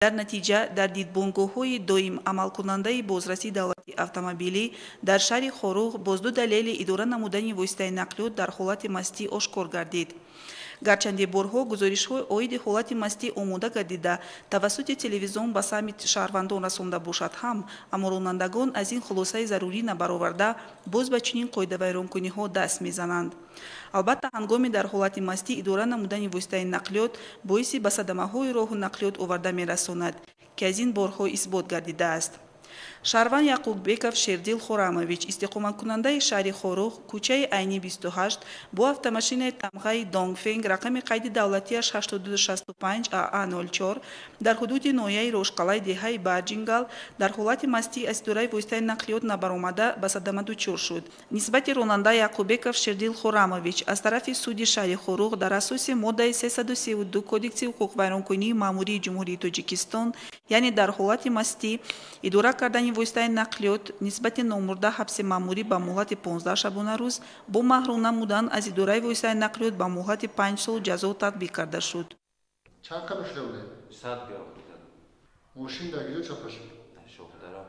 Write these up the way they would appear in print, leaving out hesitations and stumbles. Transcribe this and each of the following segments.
Дар натиҷа дар дидбонгоҳҳои доим амалкунандаи бозрасии давлатии автомобилӣ дар шаҳри Хоруғ боз ду далели идора намудани воситаи нақлиёт дар ҳолати мастӣ ошкор гардид. Гарчанде борҳо гузоришҳои оиди ҳолати мастӣ омода гардида тавассути телевизион ба самъи шаҳрвандон расонда бошад ҳам, аммо ронандагон аз ин хулосаи зарурӣ набароварда боз ба чунин қоидавайронкуниҳо даст мезананд. Албатта, ҳангоми дар ҳолати мастӣ идора намудани воситаи нақлиёт боиси ба садамаҳои роҳу нақлиёт оварда мерасонад, ки аз ин борҳо исбот гардидааст. Шаҳрванд Яқуббеков Шердил Хорамович, истиқоматкунандаи шаҳри Хоруғ, кӯчаи Айни 28, бо автомашинаи тамғаи Донгфенг рақами қайди давлатиаш 8265 АА 04 дар ҳудуди ноҳияи Рошқалаи деҳаи Барҷингал дар ҳолати мастӣ аз идораи воситаи нақлиёт набаромада ба садама дучор шуд. Нисбати ронанда Яқуббеков Шердил Хорамович аз тарафи суди шаҳри Хоруғ дар асоси моддаи 332 Кодекси ҳуқуқвайронкунии маъмурии Ҷумҳурии Тоҷикистон, яъне дар ҳолати мастӣ идора кардани воситаи нақлиёт, нисбати номурда ҳабси маъмурӣ ба муҳлати 15 шабонарӯз бо маҳрум намудан аз идораи воситаи нақлиёт ба муҳлати 5 сол ҷазо татбиқ карда шуд. Чанд қадам шуда будед? 100 грамм. Мошин дар куҷо чапа шуд? Шоҳдара,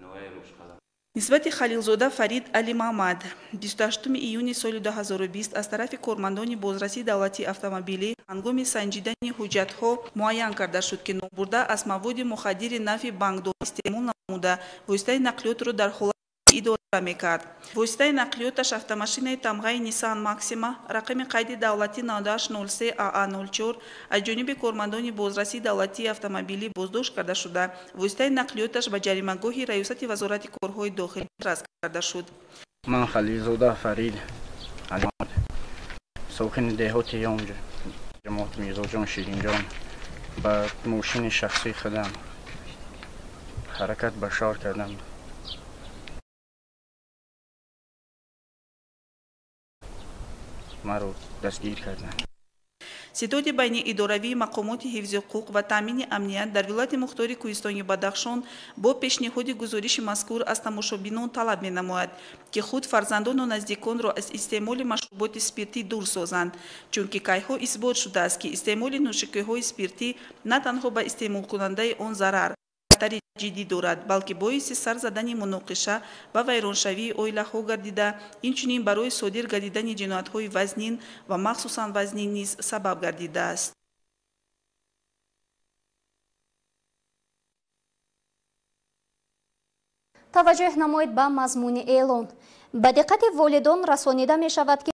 ноҳияи Рошқала. Нисбати Халилзода Фарид Алимамад 28 июни соли 2020 аз тарафи кормандони бозрасии давлатии автомобилӣ ҳангоми санҷидани ҳуҷҷатҳо муайян карда шуд, ки номбурда аз маводи мухаддири нафи бангдор истеъмол намуда воситаи нақлиётро дар ҳолати идора мекард. Воситаи нақлиёташ автомашинаи тамғаи Nissan Maxima рақами қайди давлатӣ 9803 АА 04 аз ҷониби кормандони бозрасии давлатии автомобилӣ боздошт карда шуда, воситаи нақлиёташ ба ҷаримагоҳи Раёсати Вазорати корҳои дохилӣ расм карда шуд. Ман Халилзода Фарид Алимад, сокини деҳоти Ёнҷ, ҷамоати Мирзоҷон Ширинҷон, ба мошини шахсии худам ҳаракат ба шаҳр кардам. Маро дастгир карданд. Ситоди байниидоравии мақомоти ҳифзи ҳуқуқ ва таъмини амният дар вилояти мухтори Кӯҳистони Бадахшон бо пешниҳоди гузориши мазкур аз тамошобинон талаб менамояд, ки худ фарзандону наздиконро аз истеъмоли машруботи спиртӣ дур созанд, чунки кайҳо исбот шудааст, ки истеъмоли нӯшокиҳои спиртӣ на танҳо ба истеъмолкунандаи он зарар хатари ҷиддӣ дорад, балки боиси сар задани муноқиша ва вайроншавии оилаҳо гардида, инчунин барои содир гардидани ҷиноятҳои вазнин ва махсусан вазнин низ сабаб гардидааст. Таваҷҷӯҳ намоед ба мазмуни эълон. Ба диққати волидон расонида мешавад, ки